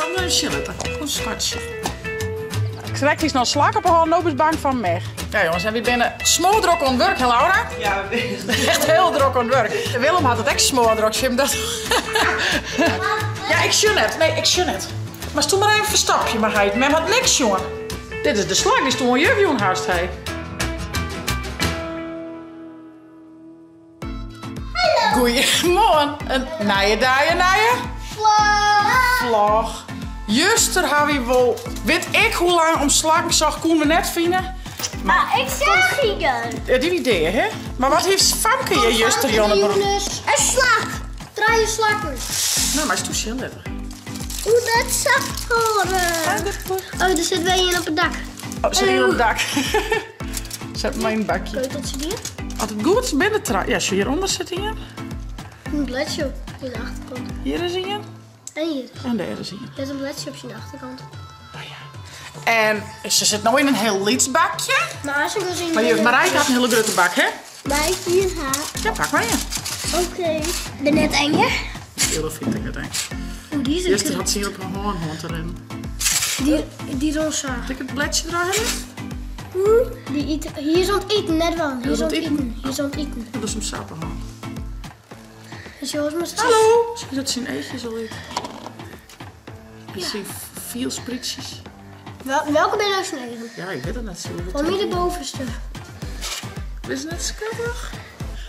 Kom dan sjen litte. Kom skatsje. Krekt is noch slak op 'e hân, no bist bang fan mich. Ja jongens, en wy binne smoardrok oan it wurk, hè Laura? Ja, we binne echt hiel drok oan it wurk. Willem hat it ek smoardrok, sjoch him dat. Ja, ik sjoch net. Nee, ik sjoch net. Moatst toen mar even ferstopje mei heit. Mem hat niks sjoen. Dit is de slak dy'tsto oan juf jûn hast, hé. Goeiemoarn, in nije dei, in nije vlog. Juster ha wy wol, wit ik hoe lang om slakken socht, koene we net fine. Maar ik zag hier. Ja, dy wie dea, hè? Maar wat heeft famke je juster, Jonne? Een slak. Trije slakken. Nou, maar is toen litte. Oeh, dat zag horen. Oh, er zit weer een op het dak. Oh, zit hier op het dak. Zet maar in het bakje. Keuteltje hier. Als het goed is, binnen Ja, zie hieronder zit hier. Een bladje op de achterkant. Hier is een. En hier. En daar is een. Er is een bladje op zijn achterkant. Oh ja. En ze zit nu in een heel lyts bakje. Maar ze wil Maar juf Marijke had een hele grote bak, hè? Bij hier haar. Ja, pak maar ja. Oké. Okay. Ben net eng, hè? Heel vind ik het eng. Oeh, die is een Juster had ze hier op een hoorn te rennen. Die, die roze. Moet ik het bladje eraan hebben? Die eet, hier is aan het eten, net wel. Hier is aan het eten. Hier is aan het eten. Dat is hem sappen, man. Is Joris met zijn Hallo! Zie je dat zijn eetjes al eten? Ik zie veel sprietjes. Wel, welke ben je nou zijn eigen? Ja, ik weet het net zo. Van wie de bovenste? Is het net schattig?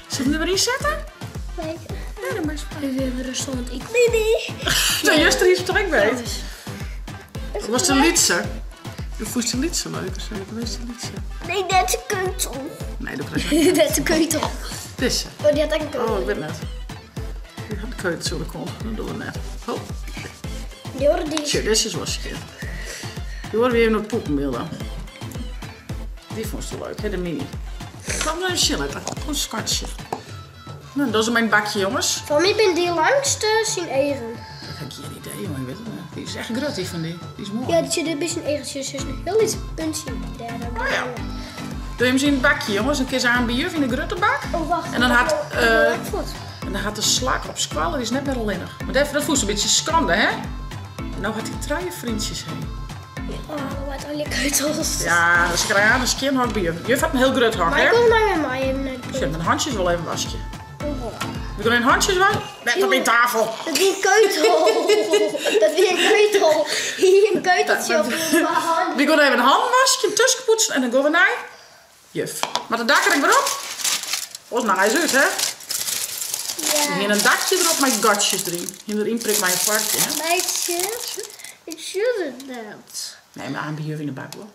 Zullen we er maar in zetten? Nee. Nee, dat mag Even rustig, want ik... Baby! Nou, juster is toch ik weet. Dat was de lietse. De voest de lietse leuker zijn. Dat was de lietse. Nee, dat is een keutel. Nee, dat krijg ik Dat is een keutel. Deze. Oh, die had ook een keutel. Oh, ik weet net. Die had een keutel de kont. Dat doen we net. Oh. Die horen die. Tje, deze is wel schit. Die horen we even op poepen willen. Die vond ze leuk, hè, de mini. Kom nou eens chillen, een skatje. Nou, dat is mijn bakje, jongens. Van wie ben die langste zijn eigen? Dat heb ik geen idee, jongen. Ik weet het niet. Die is echt groot, die van die. Die is mooi. Ja, die zit een beetje een is een heel iets puntje. Daar, Oh ja. Doe je hem in het bakje, jongens. Een keer aan bij juf in de grote bak. Oh, wacht. En dan had, Ik en dan had de slak op squallen, die is net meer alleenig. Maar dat, dat voelt een beetje schande, hè? En nou had hij trije vriendjes heen. Oh, wat al je keutels. Ja, dat is een skinhok bij juf. Juf had een heel groot hok, Maar hè? ik kom nou met mij even naar de Zet mijn handjes wel even wasje. Oh. We doen een handjes wel? Net op mijn tafel. Dat is een keutel. Dat is een keutel. Hier een keuteltje op je hand. We gaan even een handwasje, een tussenpoetsen en dan gaan we naar juf. Maar de dak er ik weer op. Oh, nou, hij is uit, hè? Ja. Hier een dakje erop met gatjes erin. Hier erin prikt mijn varkje, hè? Meisje, ik zie het net. Nee, maar aan bij juf in de bak, hoor.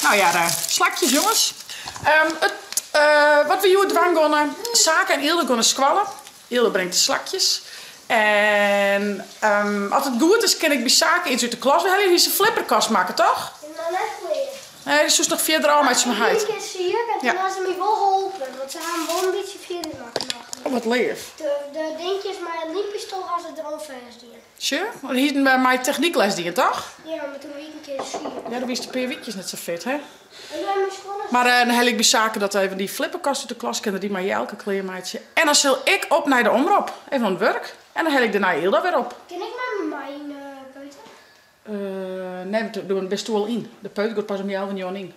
Nou ja, daar. Slakjes, jongens. Wat we hier dwang gonnen. Sake en Ilde gonnen squallen. Ilde brengt de slakjes. En als het goed is, kan ik bij Sake iets uit de klas. We hebben hier zijn flipperkast maken, toch? Ik ben nog net weer. Nee, dat is nog verder al met zijn huid. Ik keer zie ik en toen Ja. had ze me wel geholpen. Want ze gaan wel een beetje verder maken nog. Oh, wat leef. De dingetjes, maar een liempistool gaan ze er al vast in. Sure? Want hier is bij mij techniekles die, toch? Ja, maar toen weet ik een keer zie. Ja, dan wist de paar weekjes net zo fit, hè? Ik ben mijn schoenen. Maar dan heb ik bij Sake dat even die flipperkast uit de klas kennen, die maar je elke kleermaatje. En dan zal ik op naar de omroep. Even aan het werk. En dan heb ik daarna Ilda weer op. Ken ik maar mijn peuter? Nee, want doe een best wel in. De peuter gaat pas om jou en jou in.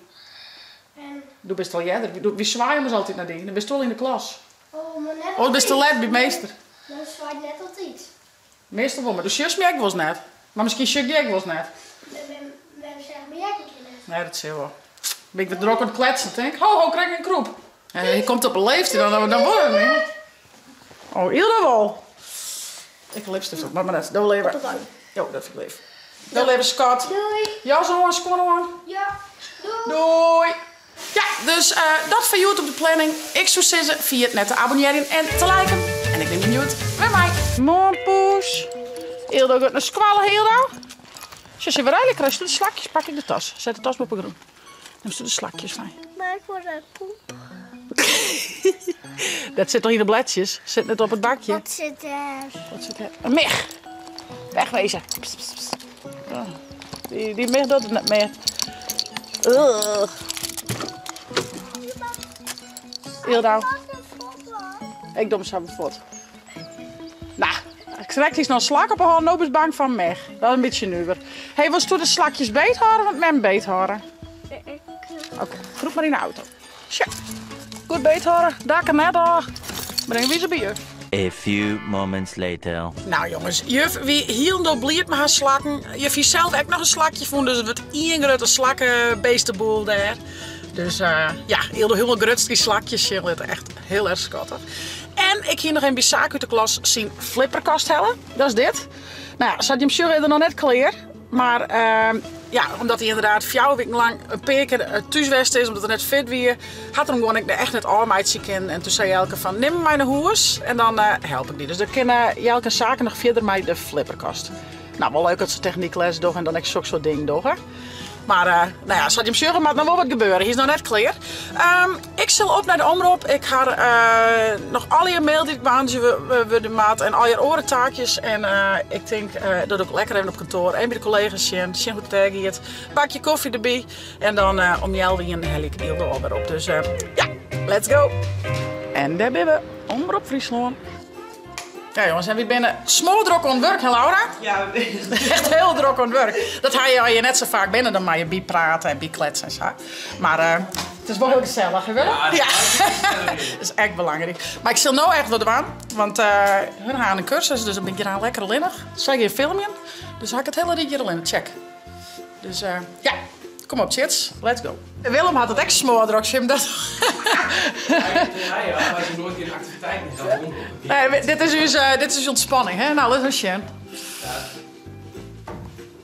En... Doe best al jij. Wie zwaaien ons altijd naar die? Dan best wel in de klas. Oh, maar net Oh, best te laat bij meester. Dan zwaait net altijd. Meestal wel, maar de zus merk was net. Maar misschien zus die ook was net. We zeggen, maar jij komt hier net. Nee, dat is heel wel. Ben ik weer druk aan het kletsen, denk ik. Ho, ho, krijg ik een kroep. En je komt op een leeftijd, dan wordt het niet. Oh, Ilda wel. Ik lipstift op, maar net. Doe leven. Jo, dat vind ik lief. Doe leven, schat. Doei. Jas aan, schoenen aan. Ja. Doei. Doei. Ja, dus dat voor jou op de planning. Ik zou zeggen, via het net te abonneren en te liken. En ik ben benieuwd bij mij. Morgen, poes. Ildo gaat naar squallen, Ildo. Als je weer rijden krijgt, de slakjes, pak ik de tas. Zet de tas maar op de grond. Dan ze de slakjes bij. Maar ik word uit poep. Dat zit toch in de bladjes? Zit net op het bakje. Wat zit er? Wat zit er? Een mig. Wegwezen. Pst, pst, pst. Oh, die mig doet het net meer. Ugh. Ildo. Ik doe hem zo voort. Nou, Krekt is noch in slak op 'e hân, no bist bang foar in mich. Dat is in bytsje nuver. Hey, wolsto de slakjes beethâlde want mem beethâlde? Oké, krûp mar yn 'e auto. Sja, goed beethâlde, dak er net ôf. Bring wy se by juf. A few moments later. Nou jonges, juf wie hielendal bliid mei har slakken. Juf hie sels ek noch in slakje fûn, dus it wurdt ien grutte slakkebeesteboel dêr. Dus uh, ja, hiel hiel grutst dy slakjes sjen litte. Echt heel erg skattich. En ik hie noch even by Saak út de klas syn flipperkast helle. Dat is dit. Nou ja, sa't jim sjogge is er noch net klear. Mar ehm, ja, omdat hy ynderdaad fjouwer wiken lang in pear kear eh, thús west is, omdat er net fit wie, hat er him gewoan ek echt net ôfmeitsje kinnen. En toen sei Jelke fan, nim him mei nei hûs en dan eh, help ik dy. Dus dan kinne Jelke en Sake noch fierder mei de flipperkast. Nou, wol leuk dat se technykles dogge en dan ek sok soart dingen dogge. Mar uh, nou ja, sa't jim sjogge moat noch wol wat gebeure. Hy is noch net klear. Um, ik sil op nei de omrop. Ik ha uh, noch allegear mail dy't ik beantwurde moat en allegear oare taakjes. En uh, ik tink uh, dat ik lekker even op kantoar, even by de kollega's sjen, sjen hoe't it dêr giet. Bakje kofje derby en dan uh, om healwei ienen helje ik Yldo alwer op. Dus uh, ja, let's go. En dêr binne we, Omrop Fryslân. Ja jongens, en wy binne smoardrok oan it wurk, hè Laura? Ja, we binne echt hiel drok oan it wurk. Dat ha je as je net sa faak binne, dan mei je byprate en bykletsen en sa. Mar uh, it is wol hiel gesellich, hè Willem? Ja, dat is ek belangryk. Mar ik sil no echt wat dwaan, want uh, hun ha in kursus, dus dan bin ik hjir lekker allinnich. Sy gean filmjen, dus ha ik it hiele ried hjir allinnich. Check. Dus uh, ja, kom op Tjits, let's go. Willem hat it ek smoardrok, sjoch him dat. Ja, maar ze nooit geen activiteiten Nee, dit is ús, uh, dit is ús ontspanning, hè? Nou, laten we sjen.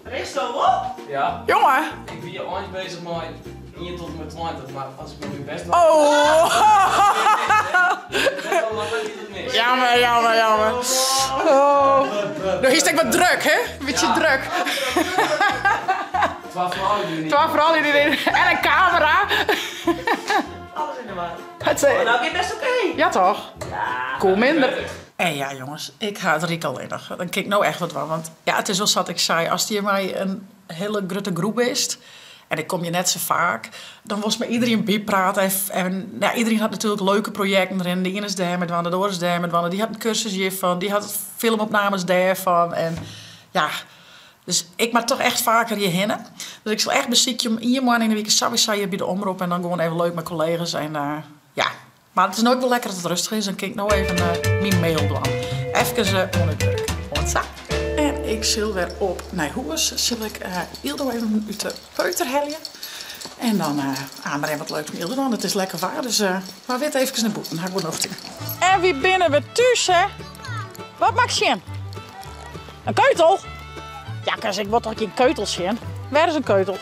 Rinst al op? Ja. Jongen. Ik wie eins bezich mei 1 tot en met 20, mar as ik myn bêst Oh! Jammer, jammer, jammer. Oh. No hiest ek wat druk, hè? Bytsje ja. druk. Twa froulju. Twa froulju en in kamera. Alles in de war. Het, oh, nou giet bêst oké. Ja toch? Ja. Koe minder. En ja jonges, ik ha it ryk allinnich. Dan kin ik no echt wat dwaan. Want ja, it is wol sa't ik sei, ast hjir mei in hiele grutte groep bist en ik kom hjir net sa faak, dan wolst mei iderien byprate en, en ja, iderien hat natuerlik leuke projekten dêryn. De iene is dêr mei dwaande, de oare is dêr mei dwaande. Dy hat in kursus hjirfan, dy hat filmopnames dêrfan. En ja, dus ik moat toch echt faker hjirhinne. Dus ik sil echt besykje om ien moanne yn 'e wike sawiesa hjir by de omrop en dan gewoan even leuk mei kollega's en uh, ja. Mar it is no ek wol lekker dat it rêstich is, dan kin ik no even uh, myn mail dwaan. Efkes uh, oan it wurk. Oant sa. En ik sil wer op nei hûs. Sil ik uh, Yldo even út de peuter helje. En dan uh, ah, mar even wat leuks mei Yldo dwaan. It is lekker waar, dus uh, wa wit efkes nei bûten. Ha ik wol nocht yn. En wy binne wer thús, hè? Wat moat ik sjen? In keutel? Jakkes, ik wol toch gjin keutel sjen? Wêr is in keutel?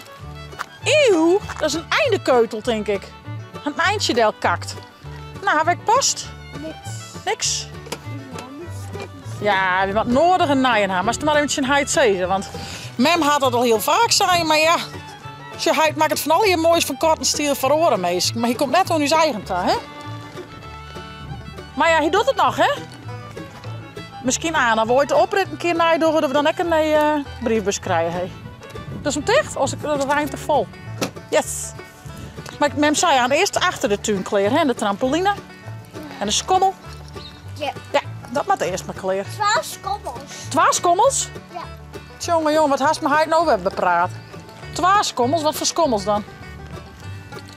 Eeuw, dat is in eindekeutel, tink ik. In eintsje del kakt. Nou, ha ik post? Niks. Niks? Ja, wy moatte noadich in nijen ha. Moatst mar even tsjin heit sizze, want mem hat dat al hiel faak sein, mar ja, sjoch, heit makket fan allegear moais fan katten stiel foar oare minsken, mar hy komt net oan ús eigen ta, hè? Mar ja, hy docht it noch, hè? Miskien Anna wol de oprit in kear neidogge, dat we dan ek in nije briefbus krije, hè? Dat is him ticht, of de rein te fol. Yes. Mar mem sei aan earst achter de tún klear, hè? De trampoline en de skommel. Ja. Ja, dat moat earst mar klear. Twa skommels. Twa skommels? Ja. Tjonge, jonge, wat hast mei heit no wer bepraat? Twa skommels? Wat foar skommels dan?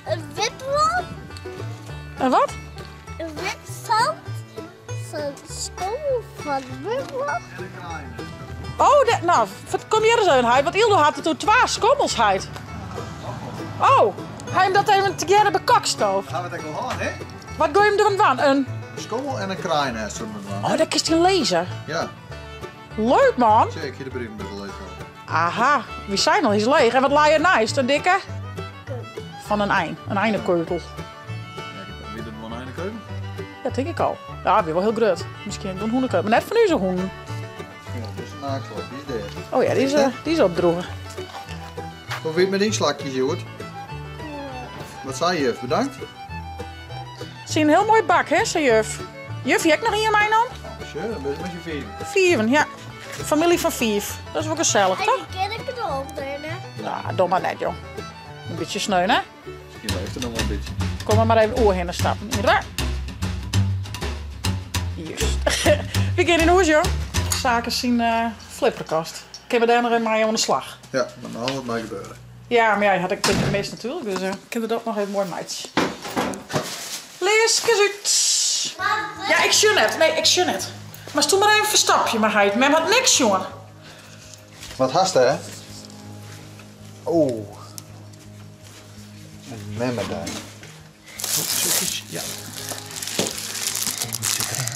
In witwant. In wat? In witzand. Zo'n skommel fan witwant. Oh, de, nou, kom hjir ris even, heit, want Yldo hat it oer twa skommels, heit. Oh, ha jim dat even tegearre bekokstoofd? Ha we it ek al hân, hè? Wat gean jim deroan dwaan? In skommel en in kraaienest soene we dwaan. Oh, dat kinst yn lizze. Ja. Leuk, man. Tsjek, ik hie de brieven by de leech. Aha, wy seinen al, hy is leech. En wat lei er neist? In dikke? Fan in ein, in einekeutel. Ja, wie dat wol in einekeutel? Ja, tink ik al. Ja, wie wol hiel grut. Miskien wol in hûnekeutel, mar net fan ús hûnen. Ja, dat is in naaktslak, dy is dêr. Oh ja, dy is, dy is opdroege. Hoe wie it mei dyn slakjes, hjoed? Wat sei juf? Bedankt? Se in hiel moai bak, hè, sei juf. Juf, hie ek noch ien meinaam? Sjoch, dan binne se mei syn fiven. Fiven, ja. Famylje fan fiif. Dat is wol gesellich, toch? En dy kin ik it opnimme. Nou, doch mar net, jong. In bytsje sneun, hè? Miskien leeft er noch wol in bytsje. Kom mar mar even oerhinne stappen. Hier. Juist. Wy gean yn hûs, jong. Sake syn flipperkast. Kinne we dêr noch even mei oan de slach? Ja, moat noch wat mei gebeure. Ja, mar ja, hy hat ek punten mist natuerlik, dus kinne we dat noch even moai meitsje. Learskes út! Ja, ik sjoch net. Nee, ik sjoch net. Moatst doe mar even ferstopje mei heit. Mem hat niks sjoen. Wat hast hè? Oh. In memmedei. Oh, sukjes, ja. Oh, wat sit erin?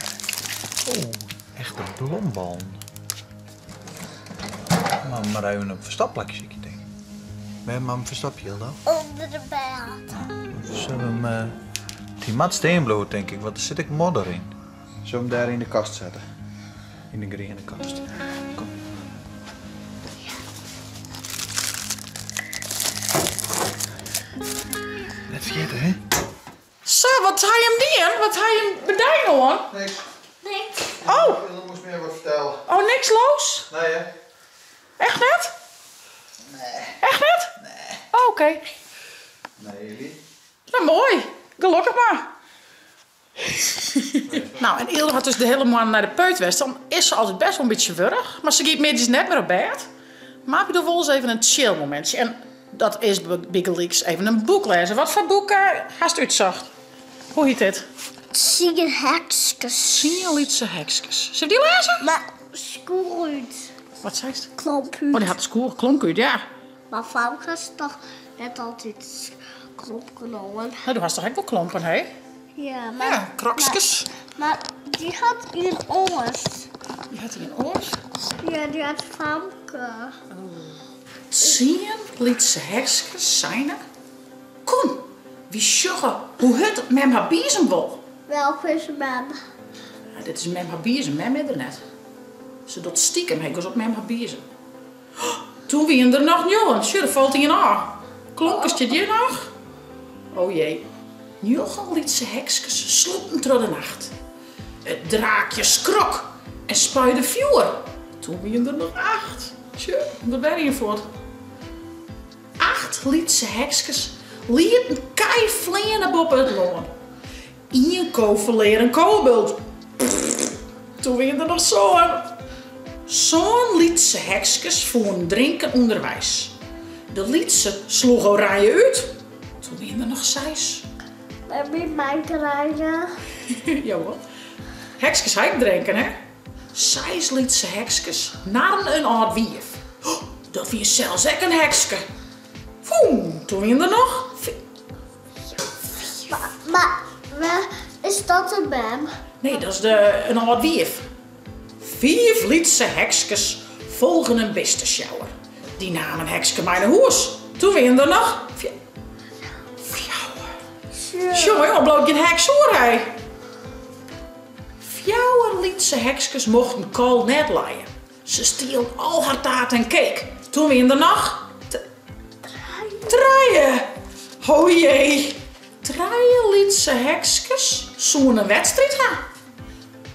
Oh, echte blomballen. Maar maar even een verstapplakje sykje, denk ik. Wêr moat 'm ferstopje, Hildo? Under de bêd. Zullen we hem, eh, dy moat stean bliuwe, tink ik, want der sit ek modder yn. Zullen we hem dêr yn de kast sette? Yn de griene kast. Kom. Net ferjitte, hè? Sa, wat ha jim dien? Wat ha jim bedij oan? Niks. Niks. Oh. Je moest meer wat vertellen. Oh, niks los? Nee, hè? Echt net? Nee. Echt net? Nee. Oh, oké. Nee, jullie? Nou, moai. Gelokkich mar. Nou, en Ilde hat dus de hiele moarn nei de peut west. Dan is se altyd best wol in bytsje wurch. Mar se giet middeis net mear op bêd. Mar we dogge wolris even in chill momintsje. En dat is bygelyks even in boek lêze. Wat foar boek hast útsocht? Hoe hyt dit? Tsien hekskes. Tsien lytse hekskes. Sille we dy lêze? Mar skoech út. Wat seist? Klomp út. Oh, dy hat de skoech klomp út, ja. Mar famke is toch net altyd klompen oan? No, do hast toch ek wol klompen, hè? Ja, mar... Ja, krokskes. Mar dy hat ien oars. Dy hat ien oars? Ja, dy hat famke. Tsien lytse hekskes seine, Kom, wy sjogge hoe hurd mem har biezem wol. Welke is mem? Ja, dit is mem har biezem, mem is der net. Se docht stikem hekels op mem har biezem. Toen wienen der noch njoggen. Sjoch, der falt ien ôf. Klomke stiet hjir noch. O jee. Njoggen lytse hekskes slûpten troch de nacht. It draakje skrok en spuide fjoer. Toen wienen der noch acht. Sjoch, der wer ien fuort. Acht lytse hekskes lieten kij fleane boppe it lân. Ien ko ferlear in kobult. Toen wienen der noch sân. Sân lytse hekskes fûnen drinken ûnderweis. De lytse sloech oranje út. Toen wienen der noch seis. Wêr bin my krije? Jawol. Hekskes ha ek drinken, hè? Seis lytse hekskes narren in âld wief. Dat wie sels ek in hekske. Foem, toen wienen der noch Mar wêr is dat in mem? Nee, dat is de, in âld wief. Fiif lytse hekskes folgen in bistesjouwer. Dy naam in hekske mei nei hûs. Toen wienen der noch fjouwer. Sjoch, jonge, bliuwt gjin heks oer, hè. Fjouwer lytse hekskes mochten kal net lije. Se stielen al har taart en cake. Toen wienen der noch trije. Ho jee. Trije lytse hekskes soene in wedstriid ha.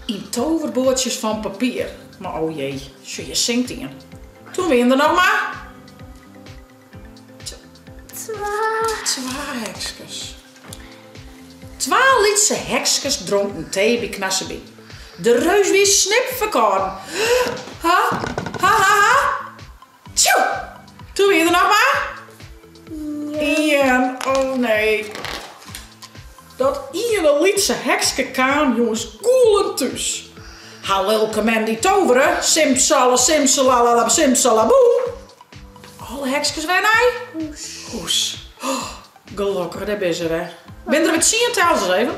Yn toverboatsjes fan papier. Mar o jee, sjoch hjir sinkt ien. Toen wienen der noch mar twa. Twa hekskes. Twa lytse hekskes dronken tee by Knasseby. De reus wie snipferkâlden. Ha, ha, ha, ha. Tsjoe! Toen wie der noch mar ien. Oh nee. Dat iene lytse hekske kaam jûns gûlend thús. Har lilke mem die tovere, simsala simsalalala simsalaboe. Alle hekskes wer nei hûs. Oh, gelokkich, dêr binne se wer. Binne der wer tsien? Tel se ris even.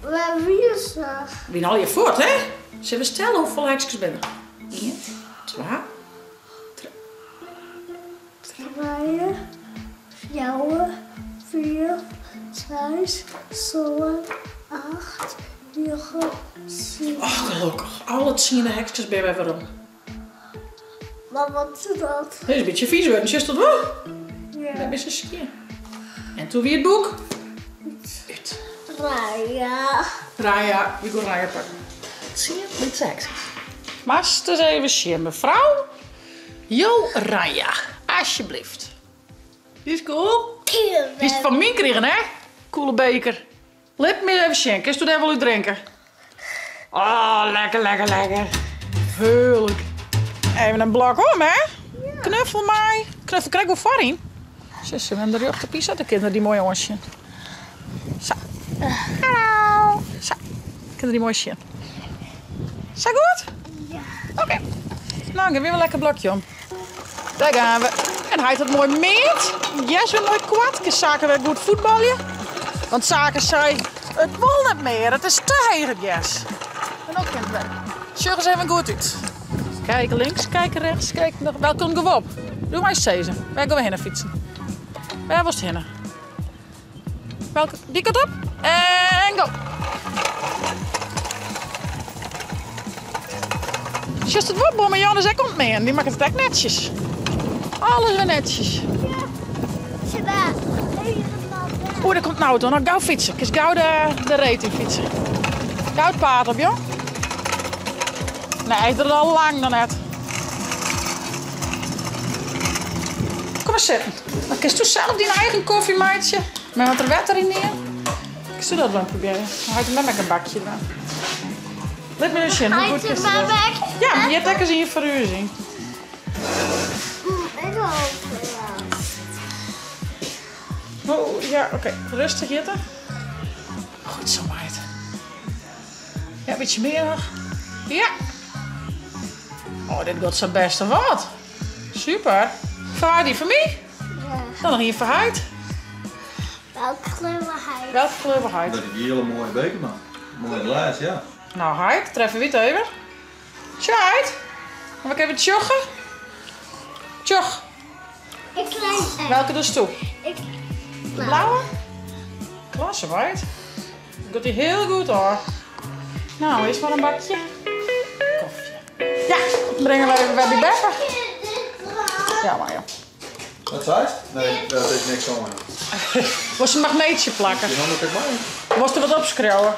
Wêr wie se? Wiene allegear fuort, hè? Sille we ris telle hoefolle hekskes binne der? Ien, twa, Trije, fjouwer, fiif, seis, sân, acht, njoggen, tsien. Och, gelokkich. Alle tsiene hekskes binne wer werom. Mar wat is dat? Dit is in bytsje fiis wurden, sjochst dat wol? Ja. Dêr binne se skjin. En toen wie it boek út. Raya. Raya, we gaan Raya pakken. Tsien lytse hekskes. Moatst ris even sjen, mefrou. Jo Raya, alsjeblieft. Dy is cool. Dy is fan my krigen, hè? Coole beker. Lit my even sjen, kinst do dêr wol út drinke? Oh, lekker, lekker, lekker. Hearlik. Even in blok om, hè? Knuffel mei. Knuffel krekt wol foaryn. Sjoch, se wen de rjochte pizza, dan kinne dy moai oansjen. Sa. Hallo. Sa. Kinne dy moai sjen. Sa goed? Ja. Oké. Nou, gean we weer lekker blokje om. Daar gaan we. En hy hat moai meand. Yes, weer mooi koart. Kin Sake weer goed voetbalje. Want Sake sei, it wol net mear. It is te heech it gers. En ook kind werk. Sjoch eens even goed út. Kijk links, kijk rechts, kijk nog. Welkom gewop. Doe maar eens sizze. Wêr gean we hinne fytsen? Wêr wolst hinne? Welke? Die kant op. En go. Sjochst it wol, Bomme Jan is ek oan it meanen. Dy makket it ek netsjes. Alles wer netsjes. Oeh, der komt in auto. No gau fytse. Kinst gau de, de reed yn fytse. Gau it paad op, joh. Nee, hy is der al lang noch net. Kom mar sitten. Dan kinst do sels dyn eigen kofje meitsje. Mei wat der wetter yn dien. Kinst do dat dan probearje? Dan heit mem ek in bakje dwaan. Lit my ris sjen, hoe goed kinst dat? Ja, hjir hat ek ris ien foar ús yn. Oh, ja, oké. Rêstich jitte. Goed zo, meid. Ja, in bytsje mear noch. Ja. Oh, dit giet sa bêst of wat? Super. Foar dy, foar my? Ja. Dan noch ien foar heit. Welke kleur wil heit? Welke kleur wil heit? Dat is een hele mooie beker, man. Mooi glas, ja. Nou, heit, treffe wy it even. Tsja, heit. Moat ik even tsjogge? Tsjoch. Ik klein. Welke doest do? Ik De blauwe? Klasse, heit. Giet dy hiel goed hoor. Nou, earst mar in bakje kofje. Ja, bringe we even wer by beppe. Ja, mar ja. Wat seist? Nee, dat is niks oan. Wolst in magneetsje plakke? Die handen ik mei. Wolst der wat opskriuwe?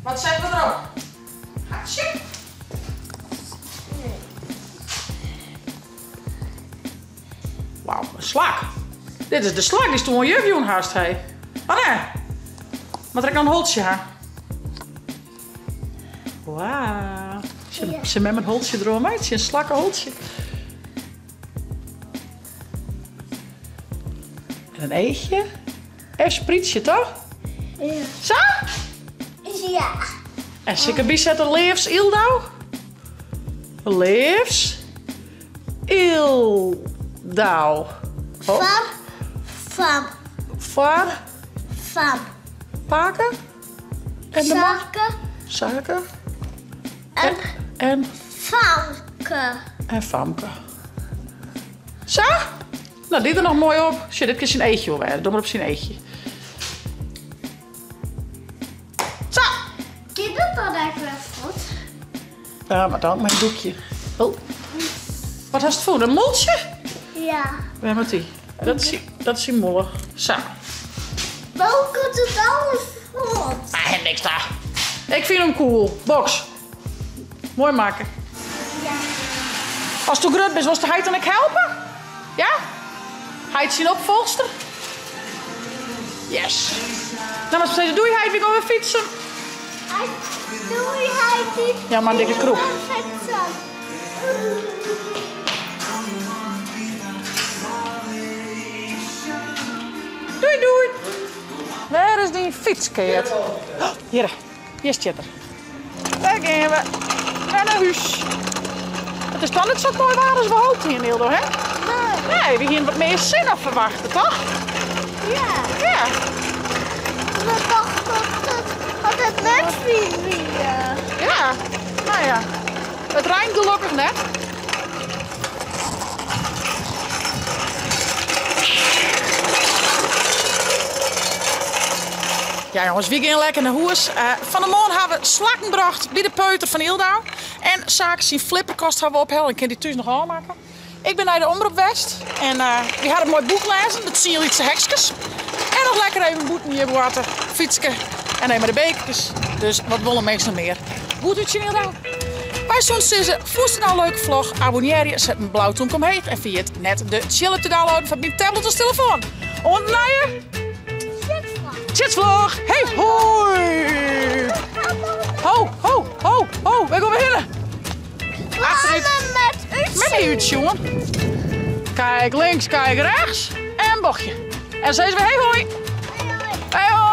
Wat sette we derop? Hartsje? Wauw, in slak. Dit is de slak dy'tsto oan juf jûn hast, hé. Oh nee. Moat der ek noch in holtsje ha? Wauw. Sil mem in holtsje deroan meitsje, in slakkeholtsje. En in eachje. En sprytsje, toch? Ja. Sa? Ja. En sil ik derby sette leafs Yldau? Leafs Yldau. Foar, fam. Foar? Fam. Pake? En de man? Sake. Sake. En, en Famke. En Famke. Sa? Nou, dy der noch moai op. Sjoch, dit kin syn eachje wol wêze. Doch mar op syn eachje. Sa! Kin dat dan ek wer fuort? Ja, mar dan mei in doekje. Oh. Wat hast fûn? In moltsje? Ja. Wêr moat dy? Dat is, dat is syn molle. Sa. Waarom komt het alles fuort? Ah, niks daar. Ik fyn him cool. Box. Moai makke. Ja. Asto grut bist, wolst de heit dan ek helpe? Ja? Heit syn opfolchster? Yes. Dan moatst sizze, doei heit, wy gean wer fytsen. Doei heit. Ja, mar in dikke krûk. Doei doei. Wêr is dyn fytskeat? Hjir, hjir stiet er. Dêr gean we. Wer nei hús. It is toch net sa moai waar as we hoopt hienen, Hildo, hè? Nee. Nee, we hienen wat mear sinne ferwachte, toch? Ja. Ja. We dachten dat het, dat het net wie Ja, nou ja. It reint gelokkich net. Ja jongens, wy gean lekker nei hûs. Fan 'e moarn ha we slakken brocht by de peuter fan Yldau. En Sake syn flipperkast ha we ophelle en kin dy thús noch ôfmakke. Ik bin nei de omrop west en wy ha in moai boek lêzen, De Tsien Lytse Hekskes. En noch lekker even bûten hjir boarte, fytske en even mei de bekerkes. Dus wat wolle minsken noch mear? Goed útsjen Yldau. Wy soene sizze, fûnst it no in leuke vlog? Abonnearje, set in blau tûmke omheech en ferjit net de tsjilp te downloaden foar dyn tablet of telefoan. Oant de nije Tsjitsvlog! Hey hoi! Ho, ho, ho, ho, wêr gean we hinne? Achteruit. Met Met útsjoen. Kijk links, kijk rechts. En bochtje. En ze is weer hey hoi. Hey hoi.